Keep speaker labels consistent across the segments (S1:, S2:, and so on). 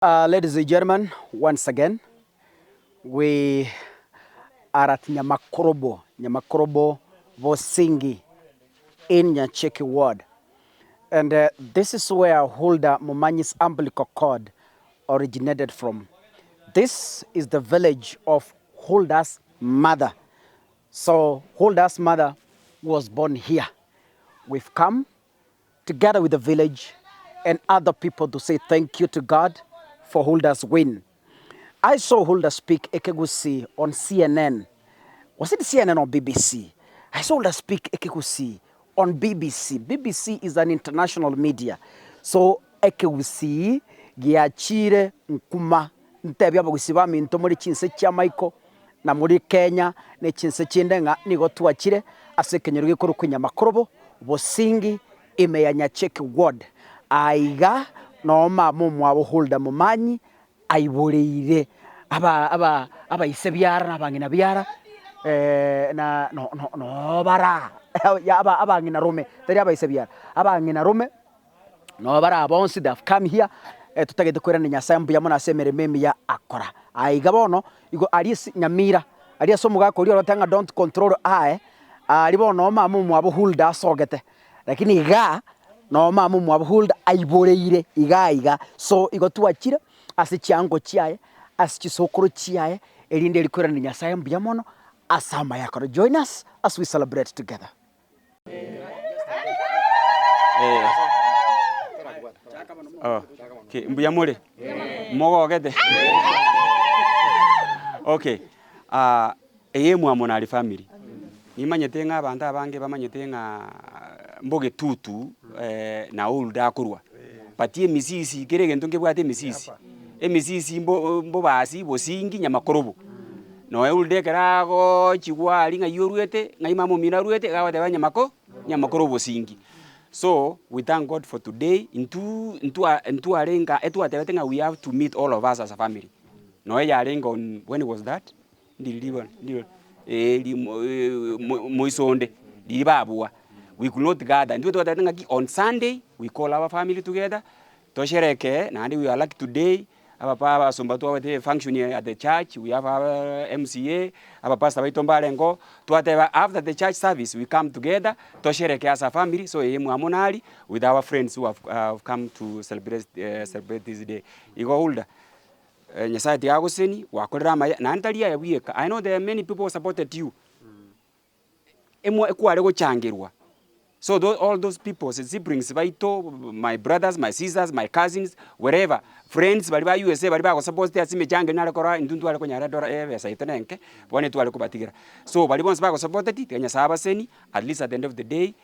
S1: Ladies and gentlemen, once again we are at Nyamakorobo, Nyamakorobo Bosingi in Nyacheki ward and this is where Hulda Momanyi's umbilical cord originated from. This is the village of Hulda's mother. So Hulda's mother was born here. We've come together with the village and other people to say thank you to God for Hulda's win. I saw Hulda speak Ekegusii on CNN. Was it CNN or BBC? I saw Hulda speak Ekegusii on BBC. BBC is an international media. So Ekegusii giachire nkuma ntebie abagusii baminto more chinse chi'amaiko na more Kenya ne chinse chinde ng'a nigo twachire ase ekenyoro gekorokwa Nyamakorobo, Bosingi, ime ya Nyacheki Ward. Aiga noo mama omwabo Hulda Momanyi aiboreire aba aba abaise biara na abang'ina biara na no no noo bara aba abang'ina rome tari abaise biara, abang'ina rome. Nabo bare aba bonsi they have come here, totagete koirania Nyasae mbuya mono ase emeremo emiya akora. Aiga bono, igo aria ase Nyamira, aria ase omogaka oria oroteba ng'a don't control aye, aria bono noo mama omwabo Hulda asogete, lakini igaa, noo mama omwabo Hulda aiboreire igaa iga. So igo twachire ase chiango chiaye, ase chisokoro chiaye, erinde eri koirania Nyasae mbuya mono ase amaya akora. Join us as we celebrate together.
S2: Okay, mbuya more? Mogogete? Okay, ah, eye mwamonari family, nimanyete ng'a abanto abange bamanyete ng'a mbogetutu na old akorwa, but emisisi kera egento nkebwate emisisi, emisisi mbo mbobasi bosingi nyamakorobo. Nonya Hulda ekero agochigwa aria ng'ai oruete, ng'ai mama omino aruete, iga agoteba nyamako nyamakoro obosingi. So we thank God for today, intwo ntwa ntwarenge etwatebete ng'a we have to meet all of us as a family. Nonya yarenge on when was that? Ndiriri bono ndirori eh rimo moiso onde, riria babua, we could not gather, intwe twatebete ng'aki on Sunday we call our family together, tosherekee naende we are lucky today. Abapaa abasomba twabwate efunction at the church, we have our MCA, abapastor baito mbarenge oo, twateba after the church service we come together tosherekee as a family, so eye mwamo nari with our friends who have come to celebrate celebrate this day. Igo Hulda, Nyasaye tiga agosesenie, gwakorire amaya, naende tari aye bweka, I know there are many people who supported you, emwa ekware gochangerwa. So tho all those people siblings baito, my brothers, my sisters, my cousins, wherever, friends baria ba USA baria bagosupportete ase emechango nare korora intwe ntware konyara edora ebesa yaito na enke, bono etware kobatigera. So baria bonsi bagosupporteti, tiga Nyasaye abasenie, at least at the end of the day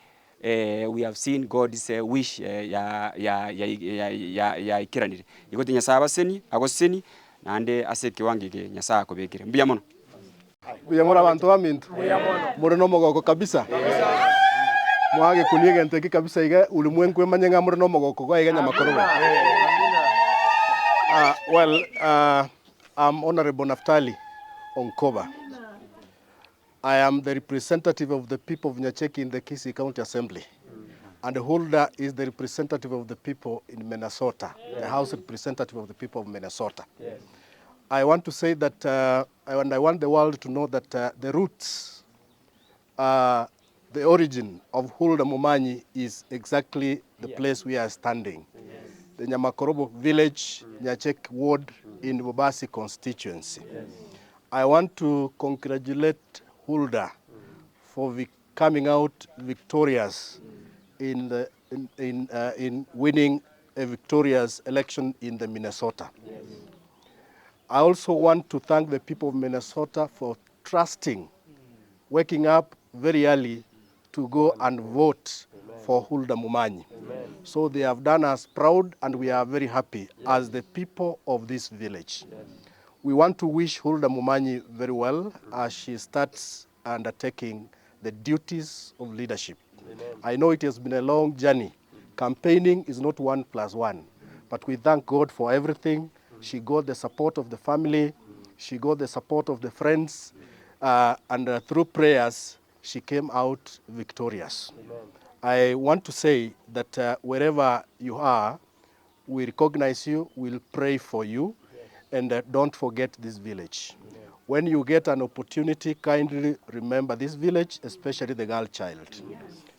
S2: we have seen God's wish ya ya ya ya yaikeranire. Igo tiga Nyasaye abasenie, agosesenie, naende ase ekewango eke Nyasaye akobekire. Mbuya mono.
S3: Mbuya more abanto baminto? More nomogoko kabisa? Mwagekunia egento eke kabisa iga ulimwengu emanye ng'a more nomogoko iga iga nyamakorobe. Ah, well, uh, I'm Honorable Naftali Onkoba. I am the representative of the people of Nyacheki in the Kisii County Assembly. And Hulda is the representative of the people in Minnesota, the House representative of the people of Minnesota. I want to say that uh, and I want the world to know that uh, the roots, uh, the origin of Hulda Momanyi is exactly the place we are standing. The Nyamakorobo village, Nyachek ward in Bobasi constituency. I want to congratulate Hulda for coming out victorious in, the, in, in, uh, in winning a victorious election in the Minnesota. I also want to thank the people of Minnesota for trusting, waking up very early to go and vote for Hulda Momanyi. So they have done us proud and we are very happy as the people of this village. We want to wish Hulda Momanyi very well as she starts undertaking the duties of leadership. I know it has been a long journey. Campaigning is not one plus one, but we thank God for everything. She got the support of the family, she got the support of the friends, uh, and uh, through prayers, she came out victorious. I want to say that uh, wherever you are, We recognize you, we'll pray for you and don't forget this village. When you get an opportunity, kindly remember this village, especially the girl child.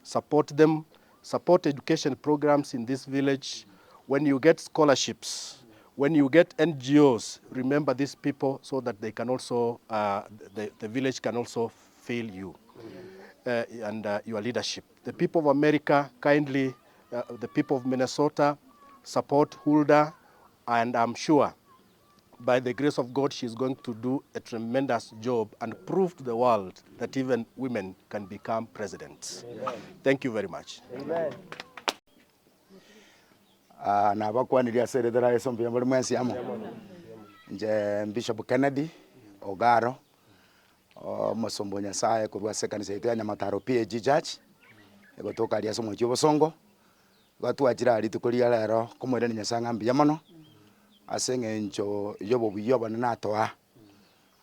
S3: Support them, support education programs in this village. When you get scholarships, when you get NGOs, remember these people so that they can also, the, the village can also feel you and your leadership. The people of America, kindly, the people of Minnesota, support Huldah, and I'm sure by the grace of God she's going to do a tremendous job and prove to the world that even women can become presidents. Thank you very much.
S4: Ah, nabakwanirie ase erieta ria Yeso mbuya more mwensi amo. Inche Bishop Kennedy Ogaro, omosomba o Nyasaye korwa ase ekanisa yaito ya Nyamataro PAG Church, egotoka aria ase omochie o Bosongo. Igo twachire aa rituko ria rero komoiraneria Nyasaye ng'a mbuya mono, ase eng'encho ya obobuya obonene atoa,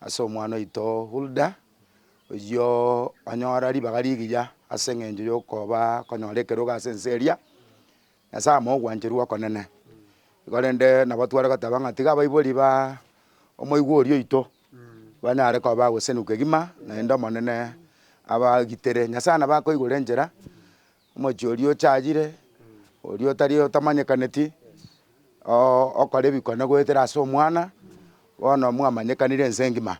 S4: ase omwana oito Hulda, oyio onyora ribaga rigiya ase eng'encho ya okoba konyora ekerogo ase ense eria, Nyasaye amoe ogwancherwa okonene. Igo rende nabo tware goteba ng'a tiga abaibori ba omoigwa oria oito, banyare koba bagosesenigwa kegima, naende Omonene abagitere. Nyasaye nabo akoigora enchera. Omochie oria ochayire, oria otari otamanyekaneti, okore ebikone goetera ase omwana, bono mwamanyekanire ense engima.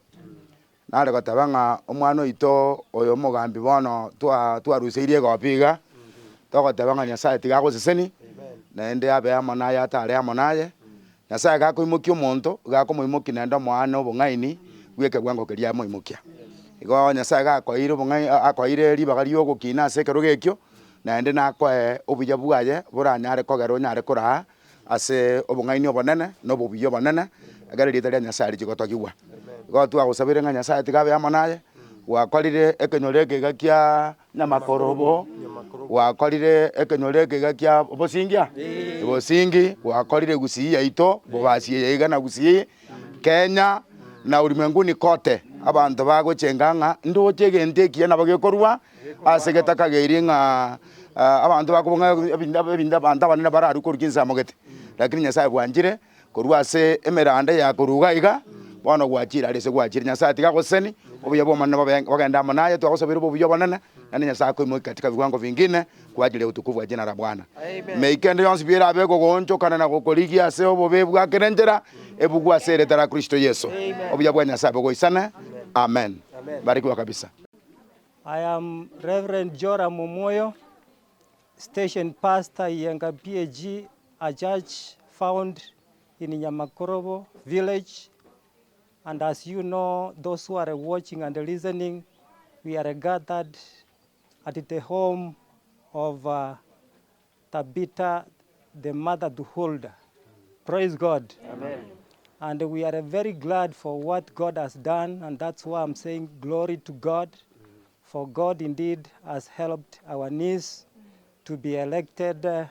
S4: Nare goteba ng'a omwana oito oyo omogambi bono twa twaruseirie egopi iga, togoteba ng'a Nyasaye tiga agoseseni, naende abe amo naye atare amo naye, Nyasaye gakoimokia omonto, iga akomoimokia naende omoa na obong'aini bw'ekegwango keria amoimokia. Igo Nyasaye gakoeire obong'ai akoeire ribaga ri'ogokina ase ekerogo ekio, naende nakoe obuya bwaye boranyare kogera onyare koraa ase obong'aini obonene na obobuya obonene, ekero erieta ria Nyasaye riche gotogigwa. Igo twagosabeire ng'a Nyasaye tiga abe amo naye, gwakorire ekenyoro eke iga kiaa. Nyamakorobo, gwakorire ekenyoro eke iga kia obosingia? Obosingi, gwakorire gusii yaito, bobasi eye iga na gusii, Kenya, na ulimwenguni kote, abanto bagochenga ng'a ndoche egento ekiya nabo gekorwa ase getakageiri ng'a abanto bakobua ng'a ebinto ebinto abanto abanene bararwe korwa chinsemo gete. Lakini Nyasaye bwanchire. Korwa ase emeranda ya korwa iga iga, bono gwachire aria ase gwachire. Nyasae tiga agosesenie, obuya bw'Omonene bobe bogende amo naye, twagosabera obe obuya obonene, naende Nyasae akoimokie katika viwango vingine kwa ajili ya utukufu wa jina la Bwana. Meika ende yonsi pi erabe ekogoonchokana na gokorigia ase obobe bwa kera enchera, ebugwe ase erieta ria Kristo Yeso. Obuya bwa Nyasae bogoisane. Amen. Barikiwa kabisa.
S5: I am Reverend Joram Omwoyo, Station Pastor Iyenga PAG, a church found in Nyamakorobo village and as you know those who are watching and listening we are gathered at the home of uh, Tabitha the mother to Huldah. Praise God. Amen. And we are very glad for what God has done, and that's why I'm saying glory to God. For God indeed has helped our niece to be elected uh,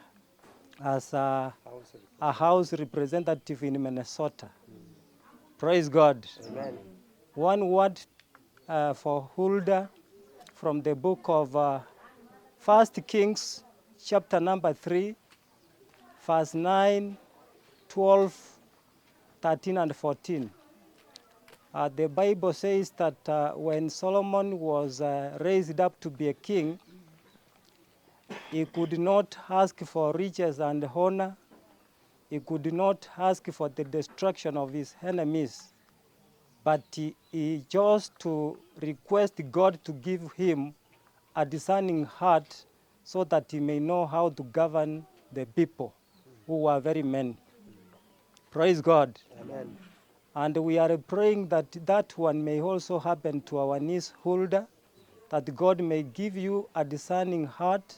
S5: as a, a house representative in Minnesota. Praise God. Amen. One word uh, for Huldah from the book of uh, First Kings, chapter number 3, verse 9, 12, 13, and 14. Uh, the Bible says that uh, when Solomon was uh, raised up to be a king, he could not ask for riches and honor. He could not ask for the destruction of his enemies. But he, he chose to request God to give him a discerning heart so that he may know how to govern the people who were very many. Praise God. Amen. And we are praying that that one may also happen to our niece Huldah, that God may give you a discerning heart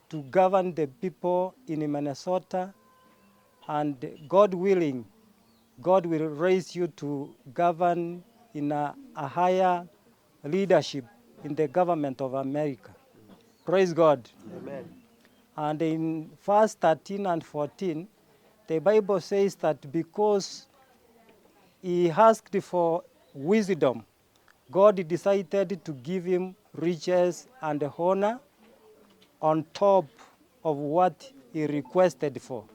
S5: to govern the people in Minnesota. And God willing, God will raise you to govern in a, a higher leadership in the government of America. Praise God. Amen. And in verse 13 and 14, the Bible says that because he asked for wisdom, God decided to give him riches and honor on top of what he requested for.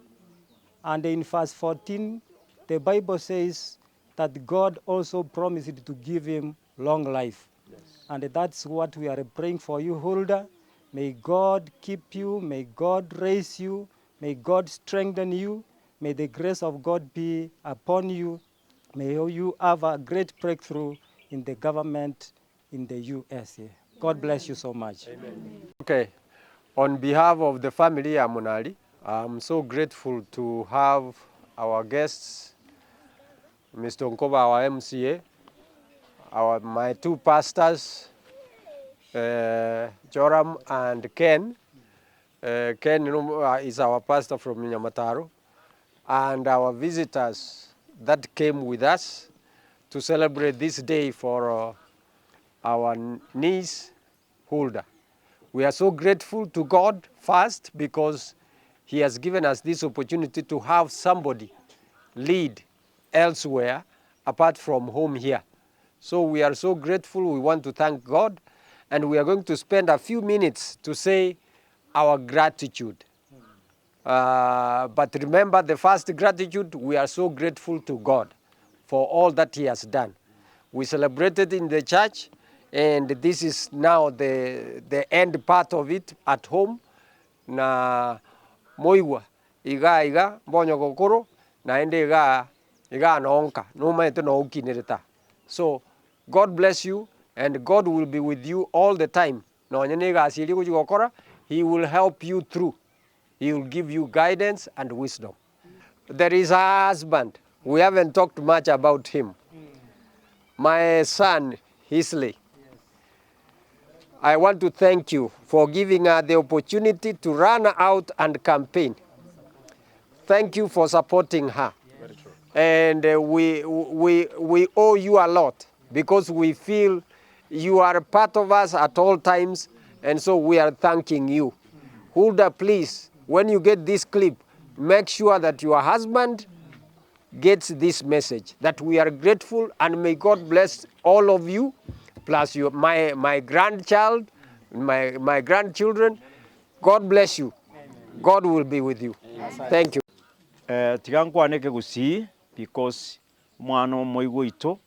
S5: And in verse 14, the Bible says that God also promised to give him long life. And that's what we are praying for you, Huldah. May God keep you, may God raise you, may God strengthen you, may the grace of God be upon you, may you have a great breakthrough in the government in the USA. God bless you so much.
S6: Okay, on behalf of the family ya Munali, I'm so grateful to have our guests, Mr. Nkoba, our MCA, our, my two pastors, uh, Joram and Ken. Uh, Ken uh, is our pastor from Nyamataro, and our visitors that came with us to celebrate this day for uh, our niece Huldah. We are so grateful to God first because He has given us this opportunity to have somebody lead elsewhere apart from home here. So we are so grateful. We want to thank God, and we are going to spend a few minutes to say our gratitude. Uh, but remember the first gratitude, we are so grateful to God for all that He has done. We celebrated in the church, and this is now the, the end part of it at home. Na moigwa iga iga mbonyo gokoro naende iga iga nonka nomaete noukinereta. So God bless you and God will be with you all the time. Nonye na egasi eria ogochia gokora, He will help you through. He will give you guidance and wisdom. There is a husband, we haven't talked much about him. My son, Hisley. I want to thank you for giving her the opportunity to run out and campaign. Thank you for supporting her. And uh, we, we, we owe you a lot because we feel you are part of us at all times, and so we are thanking you. Huldah, please, when you get this clip, make sure that your husband gets this message that we are grateful and may God bless all of you, plus your, my, my grandchild, my, my grandchildren. God bless you. God will be with you. Thank you.
S7: Eh, tiga nkwane ekegusii because omwana omoigwa oito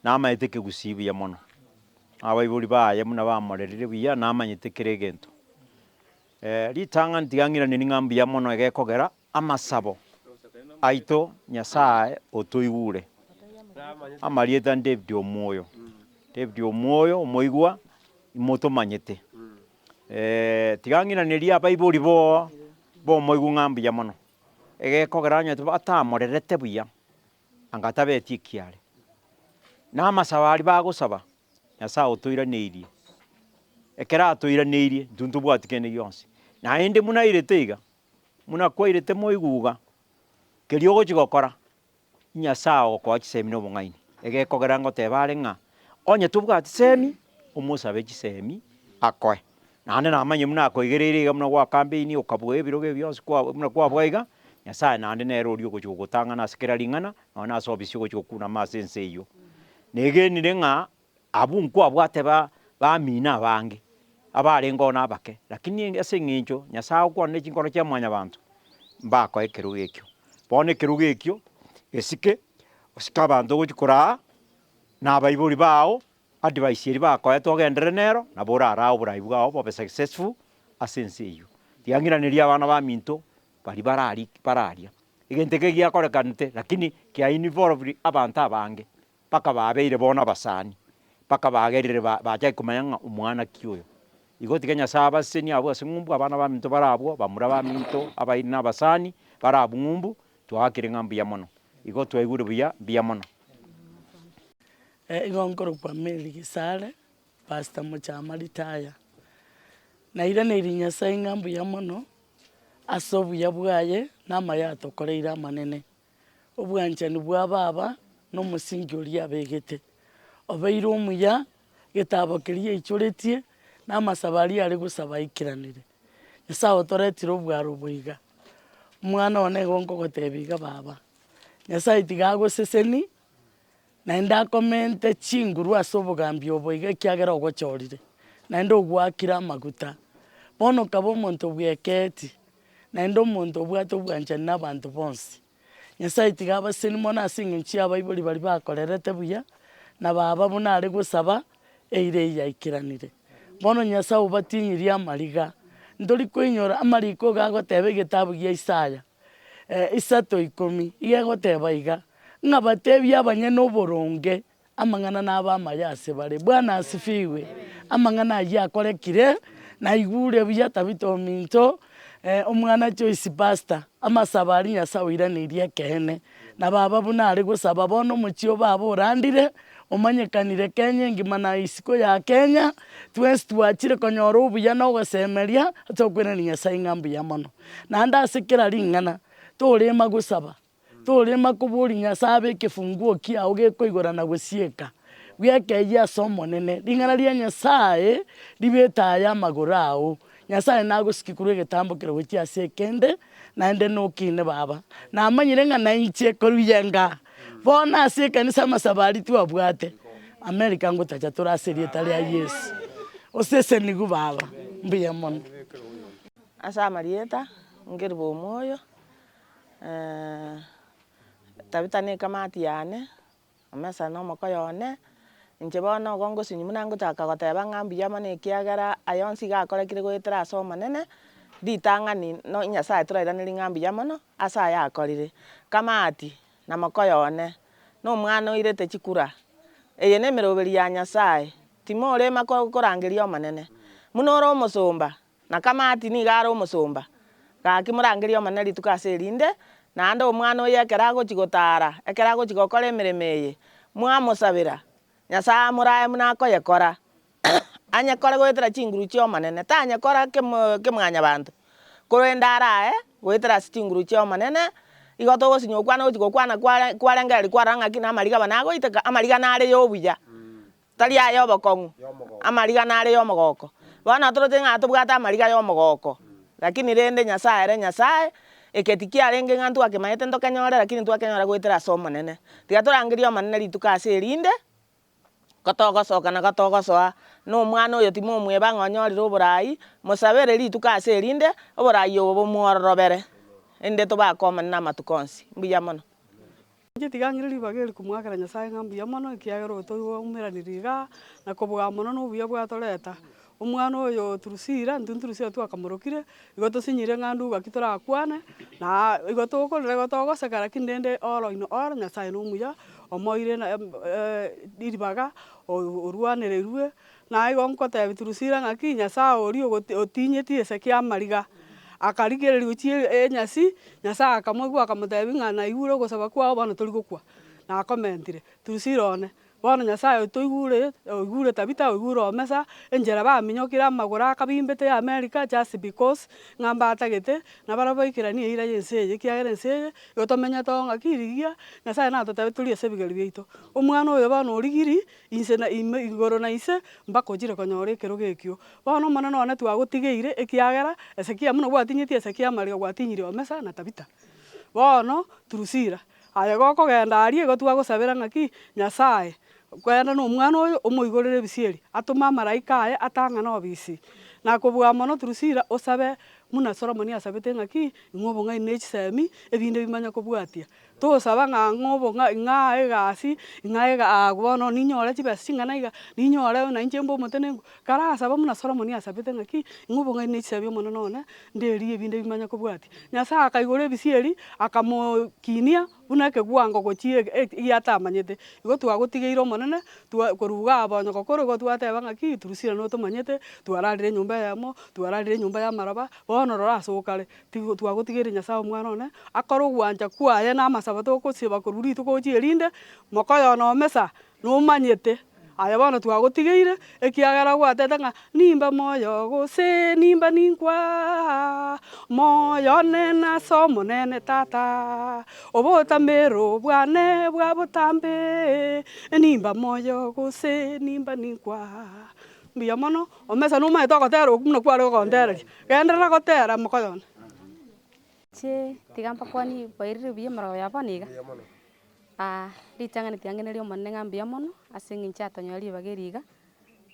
S7: Namaete ekegusii buya mono, abaibori baye buna bamorerire buya namanyete kera egento. Ritang'ani tiga ng'iraneri ng'a mbuya mono egekogera amasabo aito Nyasaye otoigure. Amarieta David Omwoyo, David Omwoyo omoigwa imotomanyete. Tiga ng'iranerie abaibori bo bomoigwa ng'a mbuya mono, egekogera onye batamorerete buya. Anga tabetie ekiare. Na amasabo aria bagosaba, Nyasae otoiraneirie. Ekero atoiraneirie, intwe ntobwati kende gionsi. Naende buna airete iga, buna kwairete moigwe iga, keria ogochia gokora, Nyasae ogokoa chisemi na obong'aini. Egekogera ngoteba are ng'a, onye tobwati semi, omosabe chisemi akoe. Naende namanye buna akoigereire iga buna gwakambeini okabua ebirogo ebi bionsi kwa buna kwabua iga, Nyasaye naende nere oria ogochia gogotang'ana ase kera ring'ana, nonya na ase obisi ogochia gokunama ase ense eyio. Negenire ng'a abwo nkwabwate ba bamino abange, abarenge oo na abake, lakini ase eng'encho Nyasaye agokwana ne chinkoro chia mwanyabanto, mbakoe ekerogo ekio. Bono ekerogo ekio, esike, osike abanto ogochia koraa, na abaibori bao, Advice eria bakoete ogenderere nero, nabo orarae oborai bwao bobe successful ase ense eyio. Tiga ng'iranerie abana baminto baria barari bararia. Egento eke giakorekanete lakini kia involved abanto abange mpaka babeire bono abasani, mpaka bagerire ba bachake komanya ng'a omwana ki oyo. Igo tiga Nyasaye abasesenie abwo ase ng'umbu abana baminto bare abwo, bamura baminto, abairi na abasani bare abwo ng'umbu, twaakire ng'a mbuya mono. Igo twaigure buya, mbuya mono.
S8: Igo nkorokwa Mary Gesare, Pastor Mochama retire. Nairaneirie Nyasae ng'a mbuya mono ase obuya bwaye na amaya atokoreire amanene. Obwanchani bwa baba na omosingi oria abegete, obeire omuya, getabo keria aichoretie, na amasabo aria are gosaba aikeranire. Nyasae otoretire obwaro obo iga, omwana one igo nkogotebia iga baba, Nyasae tiga agoseseni. Naende akomente chinguru ase obogambi obo iga ekiagera ogochorire, naende ogoakire amaguta. Bono okaba omonto bw'ekeeti. Naende omonto obwate obwanchani na abanto bonsi. Nyasaye tiga abaseni mono ase eng'encho y'abaibori baria bakorerete buya, na baba buna are gosaba, eira eyio yaikeranire. Bono Nyasaye obatinyirie amariga. Ntori koinyora amariko iga agoteba egetabu gia Isaya isato ikomi, iga egoteba iga, ng'a batebie abanyene oboronge amang'ana nabe amaya ase bare. Bwana asifiwe. Amang'ana ayio akorekire, naigure buya Tabitha ominto, omwana Joyce pastor, amasabo aria Nyasaye oiraneirie ekeene. Na baba buna are gosaba bono omochie o baba orandire, omanyekanire Kenya engima na isiko ya Kenya, twensi twachire konyora obuya na ogosemeria, ase okoiraneria Nyasaye ng'a mbuya mono. Naende ase kera ring'ana, torema gosaba, Torema koboria Nyasae abe ekefunguo kiao gekoigora na gosieka, bwekeyie ase Omonene. Ring'ana ria Nyasae ribe etaya y'amagoro ao. Nyasae nagosikie korwa egetambo kere gochia ase ekende, naende nokine baba. Namanyire ng'a nainche korwa iyenga. Bono ase ekanisa amasabo aria twabwate, America ngotacha tore ase erieta ria Yeso. Osesenigwe baba. Mbuya mono.
S9: Ase amarieta, nkerwa omoyo. Tabitha na ekamati yane, Omesa na omokoyo one, inche bono igo ngosinywa buna ngochaka goteba ng'a mbuya mono ekiagera aya onsi iga akorekire goetera ase Omonene, ritang'ani no Nyasaye torairanerie ng'a mbuya mono ase aya akorire. Kamati na mokoyo one, na omwana oirete chikura, eye na emeroberi ya Nyasaye, timorema ko korangeria Omonene, buna ore omosomba, Na Kamati nigo are omosomba, gaki morangerie Omonene rituko ase erinde, naende omwana oye ekero agochia gotaara, ekero agochia gokora emeremo eye, mwamosabera, Nyasae amorae buna akoyekora, anyekore goetera chinguru chi'Omonene, tanyekora kemo kemwanyabanto, korende arae goetera ase chinguru chi'Omonene, igo togosinywa gokwana gochia gokwana kware kwarengereria kwarora ng'aki na amariga aba nagoiteka, amariga nare ya obuya. Tari ay'obokong'u, amariga nare y'omogoko. Bono toroche ng'a tobwate amariga y'omogoko, lakini rende Nyasae ere Nyasae, eke tikiarenge ng'a ntwakemanyete ntokenyore, lakini ntwakenyora goetera ase Omonene. Tiga torangerie Omonene rituko ase erinde, ko togosoka na ko togosoa, na omwana oyo timomweba ng'a onyorire oborai, mosabere rituko ase erinde, oborai obo bomwororobere, erinde tobake Omonene amatuko onsi. Mbuya mono.
S10: Inche tiga ng'ire ribaga eri komoakera Nyasae ng'a mbuya mono, ekiagera otoiumeraniri igaa, na kobua mono na obuya bwatoreta. Omwana oyo Drusilla, intwe Drusilla twakamorokire, igo tosinyire ng'a nduga ki torakwane, na igo tokorera igo togoseka lakini rende all in all Nyasaye na omuya, omoire na ribaga, orwanererwe, na igo ngotebia Drusilla ng'aki, Nyasaye oria ogoti otinyetie esegi amariga. Akarigereria gochia enyasi, Nyasae akamoigwa akamotebia ng'a naigure ogosaba kwao bono tori gokwa, nakomentire, Drusilla one, bono Nyasae otoigure, oigure Tabitha, oigure Omesa, enchera baminyokire amagoro akabimbete America just because ng'a mbatagete, nabarabwo baikeranie eira ya ense eye, ekiagera ense eye, igo tomenyete oo ng'aki rigiya, Nyasae natotebie torie ase ebigeri biaito. Omwana oyo bono origiri, inse na ime igoro na inse, mpaka ochire konyora ekerogo ekio. Bono Omonene one twagotigeire, ekiagera Hesekia buna gwatinyetie Hesekia amariga gwatinyirie Omesa na Tabita. Bono Drusila, aye gokogenda aria igo twagosabera ng'aki, Nyasae, kogenda na omwana oyo omoigorere ebisieri, atome amaraika aye atang'ane obisi. Na kobua mono Drusila osabe buna Solomoni asabete ng'aki, ing'we obong'aini ne chisemi, ebinde bimanye kobwatia. Tosaba ng'a ng'a obong'a ng'a egasi, ng'a ega aa bono ninyore chibesa ching'ana iga, ninyore na inche mbe omotenenku. Karasaba buna Solomoni asabete ng'aki, ng'a obong'aini ne chisemi Omonene one, nderie ebinde bimanye kobwatia. Nyasaye akaigora ebisieri, akamokinia buna ekegwango gochia ege eki giatamanyete. Igo twagotigeire Omonene, twa korwa igaa bonye gokora igo twateba ng'aki, Drusilla notomanyete, twararire enyomba eyemo, twararire enyomba ya amaroba, bono rora ase okare. Tigo twagotigeire Nyasae omwana one, akore ogwancha kwaye na amasabo togosiba korwa rituko gochia erinde, mokoyo na omesa, nomanyete. Aye bono twagotigeire, ekiagera gwatete ng'a nimba moyo gose nimba ninkwa, moyo one nase Omonene Tata, obotamero bwane bwa botambe, nimba moyo gose nimba ninkwa. Mbuya mono, omesa nomanyete ogotera okwo buna kware gogontereria. Genderera gotera mokoyo one.
S11: Inche tiga mbakwanie bairire buya emerero ya bono iga, ritang'ani tiga ngenerie Omonene ng'a mbuya mono, ase eng'encho atonyora ribaga eri iga,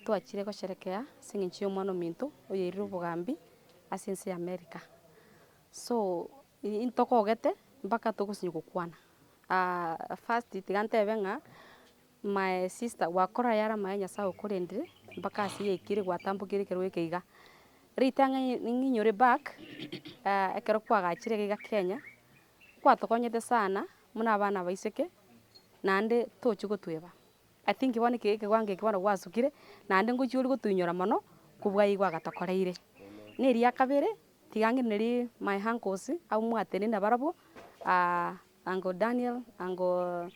S11: twachire gosherekea ase eng'encho ya omwana ominto oyoirire obogambi ase ense ya America. So, intokogete mpaka togosinywa gokwana. First tiga ntebe ng'a my sister gwakora ayare amaya Nyasaye okorendire mpaka ase yaikire gwatambokire ekerogo eke iga. Ritang'ani ng'inyore back, ekero kwagachire iga iga Kenya, kwatokonyete sana buna abana abaiseke, naende tochi gotweba. I think bono eke ekewango eke bono gwasukire, naende ngochia ore gotoinyora mono, kobua igo agatokoreire. Na eria kabere, tiga ng'iranerie my uncles, abwo mwatenenire nabarabwo, Uncle Daniel, Uncle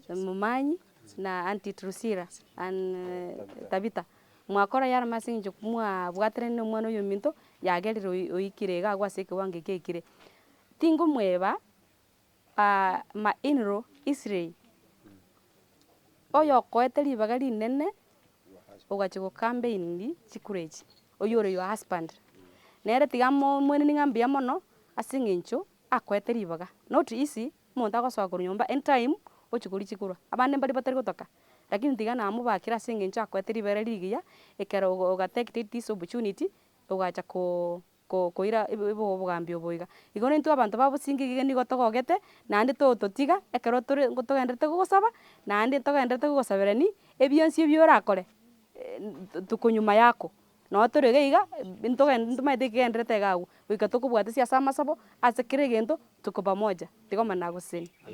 S11: Momanyi, na Auntie Drusilla and Tabitha. Mwakora yarama ase eng'encho mwabwaterani na omwana oyo ominto, yagerire oi oikire iga agwo ase ekewango eke aikire. Tingomweba my inlaw Israel, oyokoete ribaga rinene ogachia go campaign chikura echi, oywo ore your husband. Nere tiga moeneni ng'a mbuya mono ase eng'encho akoete ribaga, not easy omonto agosoa korwa nyomba anytime ochia koria chikura, abande mbaria batari gotoka, lakini tiga namobakera ase eng'encho akoete ribera rigiya, ekero ogo oga take this opportunity ogacha koo ko koira obogambi obo iga. Igo intwe abanto ba bosinge iga nigo togogete, naende tototiga ekero tore togendererete gogosaba, naende togendererete gogosaberani, ebionsi ebi orakore tuko nyuma yako. Noo tore iga iga, ntogen ntomaete ekegendererete iga abwo, goika tokobwatesia ase amasabo, ase kera egento, tuko pamoja, tiga omana agosesenie.